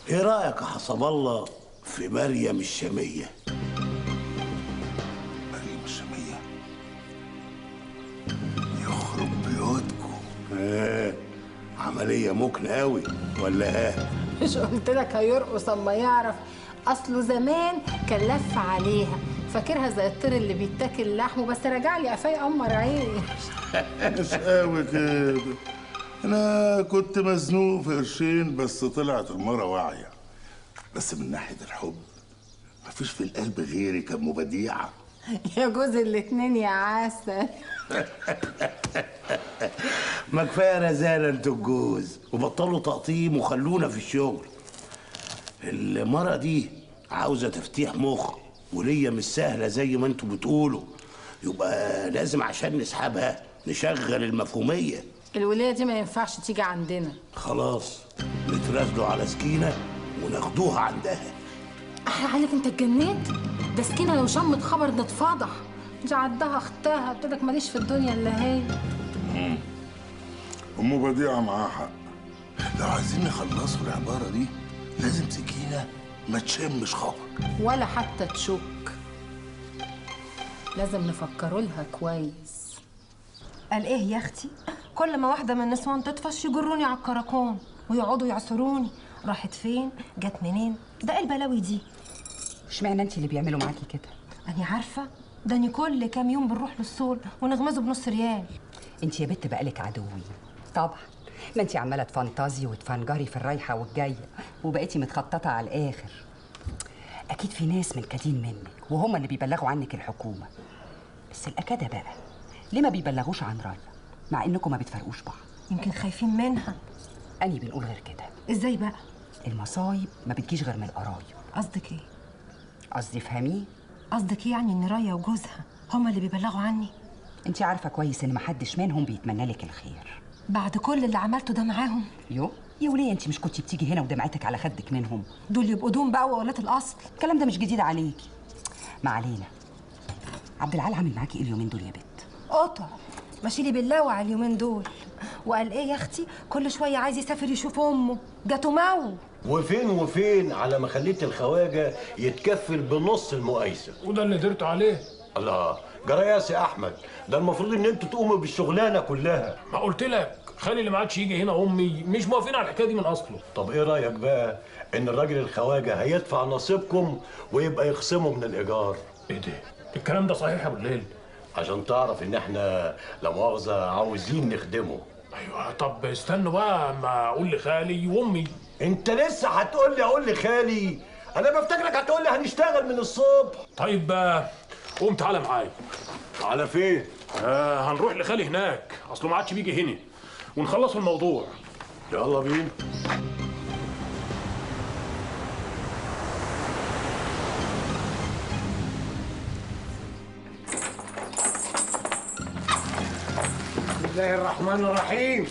ايه رايك يا حسب الله في مريم الشامية؟ مريم الشامية؟ يخرب بيوتكم. عملية ممكن قوي ولا ها؟ مش قلت لك هيرقص اما يعرف؟ اصله زمان كان لف عليها، فاكرها زي الطير اللي بيتاكل لحمه، بس رجع لي قفايا قمر عيش. مش قوي كده، انا كنت مزنوق في قرشين بس طلعت المرة واعية. بس من ناحية الحب مفيش في القلب غيري كان مبديعه. يا جوز الاتنين يا عسل. ما كفاية رزاله انتوا الجوز، وبطلوا تقطيم وخلونا في الشغل. المرة دي عاوزه تفتيح مخ، ولية مش سهلة زي ما انتوا بتقولوا، يبقى لازم عشان نسحبها نشغل المفهوميه. الوليه دي ما ينفعش تيجي عندنا. خلاص نتراسلوا على سكينة وناخدوها عندها. احلى عليك، انت اتجنيت؟ ده سكينة لو شمت خبر نتفضح. دي عندها اختها، قلت لك ماليش في الدنيا الا هي. ام بديعه معاها حق، لو عايزين نخلصوا العبارة دي لازم سكينة ما تشمش خبر ولا حتى تشك. لازم نفكروا لها كويس. قال ايه يا اختي؟ كل ما واحدة من النسوان تطفش يجروني على الكراكون ويقعدوا يعصروني، راحت فين؟ جت منين؟ ده ايه البلاوي دي؟ اشمعنى انت اللي بيعملوا معاكي كده؟ انا عارفه، ده أنا كل كام يوم بنروح للسول ونغمزه بنص ريال. انت يا بت بقالك عدوين طبعا، ما انت عماله تفانتازي وتفنجري في الرايحه والجايه وبقيتي متخططه على الاخر. اكيد في ناس منكدين منك وهم اللي بيبلغوا عنك الحكومة. بس الاكاده بقى ليه ما بيبلغوش عن رايا مع انكم ما بتفرقوش بعض؟ يمكن خايفين منها. اني بنقول غير كده. ازاي بقى؟ المصايب ما بتجيش غير من القرايب. قصدك ايه؟ قصدي افهميه. قصدك ايه يعني ان رايا وجوزها هما اللي بيبلغوا عني؟ انت عارفه كويس ان محدش منهم بيتمنى لك الخير بعد كل اللي عملته ده معاهم. يو يا وليه، انت مش كنتي بتيجي هنا ودمعتك على خدك منهم؟ دول يبقوا دوم بقى وولاد الاصل. الكلام ده مش جديد عليكي. ما علينا، عبد العال عامل معاكي ايه اليومين دول يا بت؟ قطع ماشي لي بالله على اليومين دول. وقال ايه يا اختي؟ كل شوية عايز يسافر يشوف امه، جاته مو. وفين وفين على ما خليت الخواجه يتكفل بنص المقايسه. وده اللي قدرت عليه. الله جرى يا سي احمد، ده المفروض ان انتوا تقوموا بالشغلانه كلها. ما قلت لك خالي اللي ما عادش يجي هنا امي مش موافقين على الحكاية دي من اصله. طب ايه رايك بقى ان الراجل الخواجه هيدفع نصيبكم ويبقى يخصمه من الايجار؟ ايه ده؟ الكلام ده صحيح يا ابو الليل؟ عشان تعرف ان احنا لا مؤاخذة عاوزين نخدمه. ايوه طب استنوا بقى ما اقول لخالي وامي. انت لسه هتقول لي اقول لخالي؟ انا بفتكرك هتقول لي هنشتغل من الصبح. طيب قوم تعالى معايا. على فين؟ هنروح لخالي هناك، اصله ما عادش بيجي هنا، ونخلص الموضوع. يلا بينا. بسم الله الرحمن الرحيم.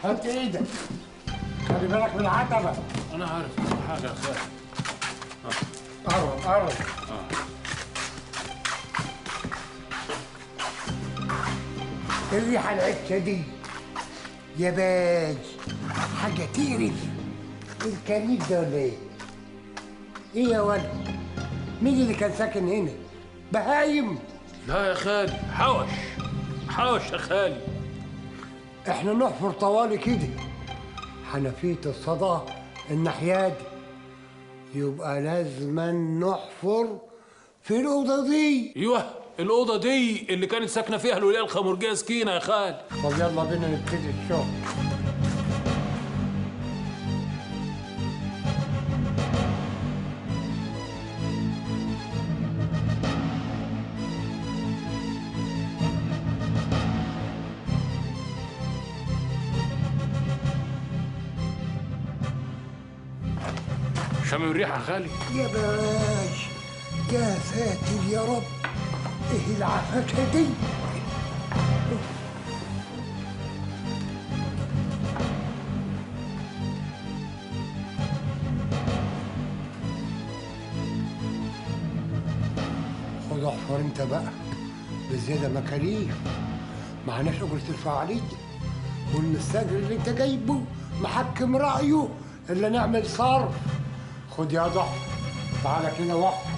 هات ايدك، خلي بالك من العتبة. انا عارف حاجة يا خالي. قرب قرب. الريحة العكشه دي يا باج حاجة تقرف. الكنيك ده ولا ايه؟ ايه يا ولد؟ مين اللي كان ساكن هنا؟ بهايم؟ لا يا خالي، حوش حوش يا خالي. احنا نحفر طوالي كده، حنفية الصدى الناحية دي، يبقى لازما نحفر في الأوضة دي. ايوه الأوضة دي اللي كانت ساكنة فيها الولية الخمرجية سكينة يا خالي. طب يلا بينا نبتدي الشغل. شامم الريحة يا خالي؟ يا باش يا ساتر يا رب، ايه العفاكه دي؟ خد احفر انت بقى بالزيادة مكاليف، معناش اجره الفعالية، والمستاجر اللي انت جايبه محكم رايه الا نعمل صرف. خد يا ضحى، تعالى كده واحفر.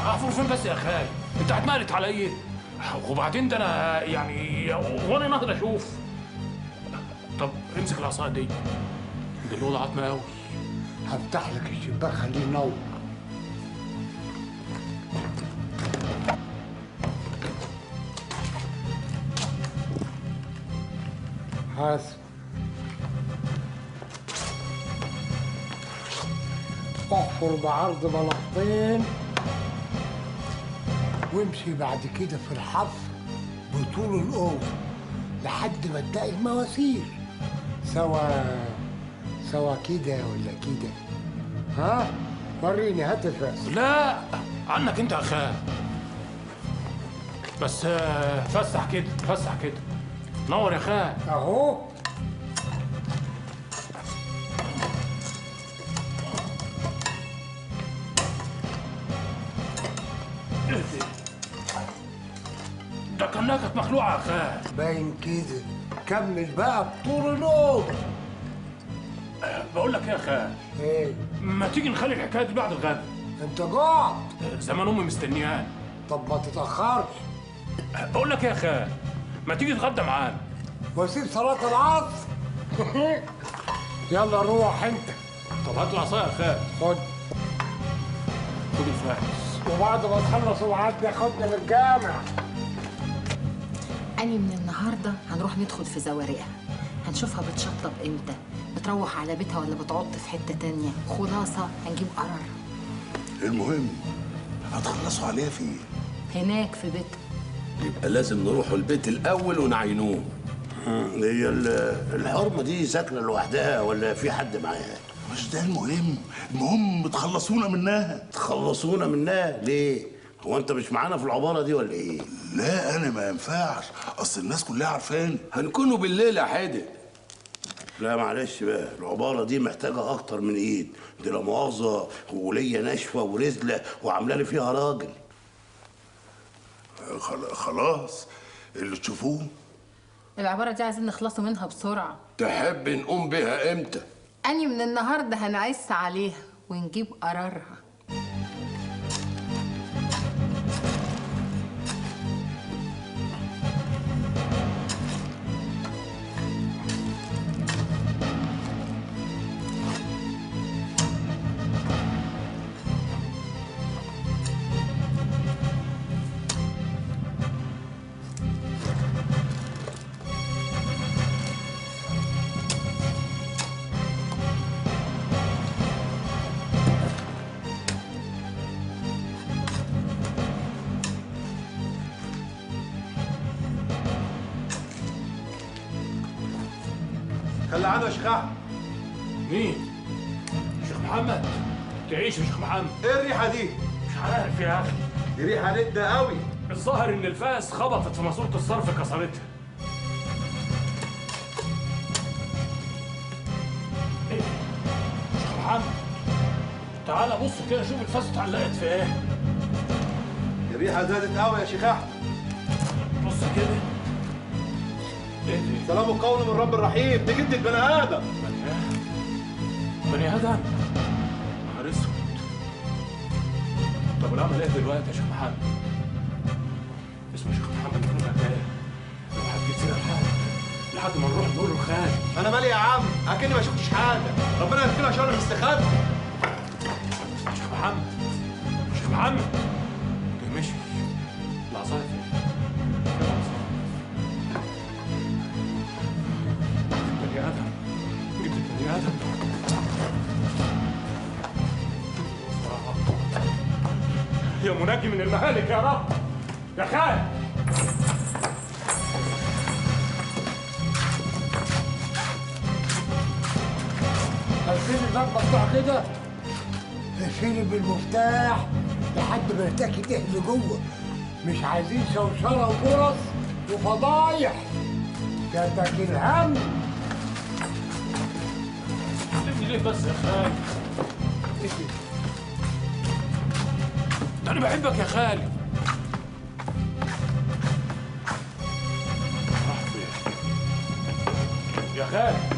احفر فين بس يا خال؟ انت هتمقلت على ايه؟ وبعدين ده انا يعني وانا نهضر اشوف. طب امسك العصاية دي، دي الاوضة عتمة قوي. هفتح لك الشباك خليه ينور. حاسب. احفر بعرض بلاطين وامشي بعد كده في الحفر بطول الأوضة لحد ما تلاقي المواسير، سوا كده ولا كده. ها؟ وريني، هات الفاس. لا عنك انت يا خال، بس فسح كده فسح كده، نور يا خال. اهو. ده كانها كانت مخلوعه يا خال. باين كده. كمل بقى بطول الأوضة. بقول لك ايه يا خال؟ ايه؟ ما تيجي نخلي الحكاية دي بعد الغدا. انت جعت. زمان امي مستنياني. طب ما تتاخرش. بقول لك ايه يا خال؟ ما تيجي تتغدى معانا واسيب صلاة العصر. يلا روح انت. طب هات العصاية يا خال. خد. خد الفاس. وبعد ما تخلص وعاد ياخدنا من الجامع. أني من النهارده هنروح ندخل في زوارقها، هنشوفها بتشطب امتى، بتروح على بيتها ولا بتعط في حتة تانية. خلاصه هنجيب قرار. المهم هتخلصوا عليها فين؟ هناك في بيتها. يبقى لازم نروحوا البيت الاول ونعينوه. هي الحرمة دي ساكنة لوحدها ولا في حد معاها؟ مش ده المهم، المهم تخلصونا منها. تخلصونا منها ليه؟ هو انت مش معانا في العبارة دي ولا ايه؟ لا انا ما ينفعش، اصل الناس كلها عارفاني. هنكونوا بالليل يا حادق. لا معلش بقى، العبارة دي محتاجه اكتر من ايد، دي لا مؤاخذة وليا ناشفة ورزله وعامله لي فيها راجل. خلاص اللي تشوفوه. العبارة دي عايزين نخلصوا منها بسرعة. تحب نقوم بيها امتى؟ أني من النهارده هنعس عليها ونجيب قرارها. خلي عنه يا شيخ احمد. مين؟ شيخ محمد. تعيش يا شيخ محمد. ايه الريحة دي؟ مش عارف يا اخي، دي ريحه ندة قوي. الظاهر ان الفاس خبطت في ماسوره الصرف كسرتها. ايه؟ شيخ محمد تعالى بص كده شوف الفاس اتعلقت في ايه. الريحة زادت قوي يا شيخ احمد. بص كده. ايه ده؟ سلام القول من رب الرحيم، دي جدة بني آدم. بني آدم؟ نهار اسود. طب ونعمل ايه دلوقتي يا شيخ محمد؟ اسمه شيخ محمد يكون مكان، لو حد سيرة لحد ما نروح نقول له خال. أنا مالي يا عم؟ أكني ما شفتش حاجة، ربنا يكفينا شر المستخبي. شيخ محمد، شيخ محمد ده مشي. العصاية فين؟ فين العصاية؟ بني آدم، جبت بني آدم. يا منجي من المهالك يا رب يا خال. قفلي الباب مفتوح كده، اقفلي بالمفتاح لحد ما نتأكد ايه اللي جوه. مش عايزين شوشرة وفرص وفضايح. جاتك الهم. سيبني ليه بس يا خالي؟ ده أنا بحبك يا خالي. راح فين؟ يا خالي.